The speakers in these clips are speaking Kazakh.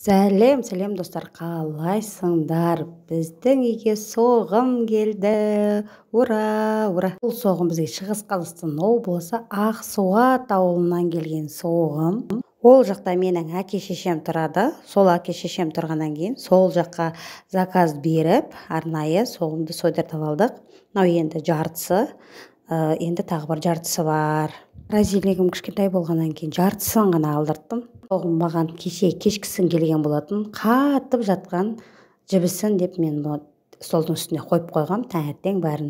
Сәлем, сәлем, достар, қалайсыңдар? Біздің үйге соғым келді. Ура, ура! Бұл соғым бізге Шығыс Қазақстан облысы, Ақсуат ауылынан келген соғым. Ол жақта менің әке шешем тұрады. Сол әке шешем тұрғаннан кейін сол жаққа заказ беріп, арнайы соғымды сойдыртып алдық. Мынау енді жартысы, енді тағы бір жартысы бар. Морозильнигім кішкентай болғаннан кейін жартысын ғана алдырттым. Соғым маған кеше кешкісін келген болатын. Қатып жатқан, жібісін деп мен бұны столдың үстіне қойып қойғам, таңертең бәрін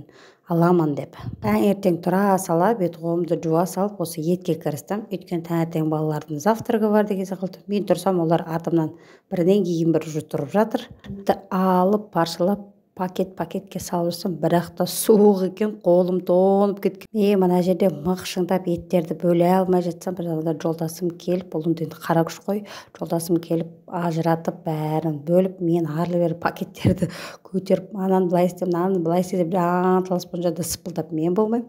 аламын деп. Таңертең тұра сала бет қолымды жуа салып, осы етке кірістім. Өйткені таңертең балалардың завтрагы бар деген секілді. Мен тұрсам, олар артымнан бірінен кейін бірі уже тұрып жатыр. Алып, паршалап, пакет пакетке салып жүрсем, бірақ та суық екен, қолым тоңып кеткен. Е, мына жерде мықшыңдап еттерді бөле алмай жатсам, бір заманда жолдасым келіп, бұл енді қара күш қой, жолдасым келіп ажыратып, бәрін бөліп, мен арлы бері пакеттерді көтеріп, ананы былай істе, мынаны былай істе деп жанталасып, мына жерде сыпылдап мен болмаймын.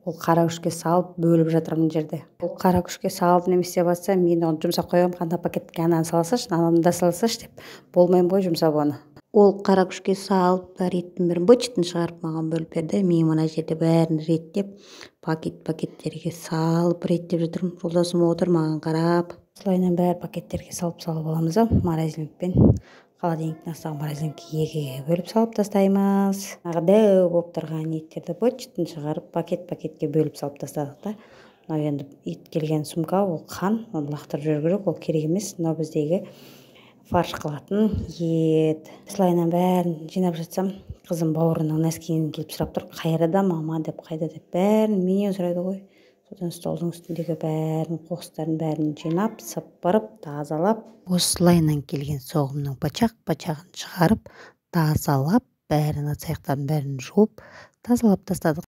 Ол қара күшке салып бөліп жатыр мына жерде. Ол қара күшке салып неме істеп жатса, мен оны жұмсап қоямын. Ана пакетке ананы сала салшы, мынаны да сала салшы деп болмаймын ғой жұмсап оны. Ол қара күшке салып, бәрі еттің бәрін быт шығарып маған бөліп берді. Мен мына жерде бәрін реттеп, пакет пакеттерге салып реттеп жатырмын. Жолдасым отыр маған қарап. Осылайынан бәрі пакеттерге салып салып аламыз да, морозильникпен, холодильниктің астағы морозильникке екіге бөліп салып тастаймыз. Тағы дәу болып тұрған еттерді быт шығарып, пакет пакетке бөліп салып тастадық та. Мынау енді ет келген сумка, ол қан, оны лақтырып жіберу керек, ол керек емес. Мынау біздегі фарш қылатын ет. Осылайынан бәрін жинап жатсам, қызым бауырының носкиін келіп сұрап тұр, қайда мама деп, қайда деп, бәрін менен сұрайды ғой. Содан столдың үстіндегі бәрін, қоқыстардың бәрін жинап, сыпырып, тазалап. Осылайынан келген соғымның башақ башағын шығарып, тазалап, бәрін, ыдыс аяқтардың бәрін жуып, тазалап тастадық.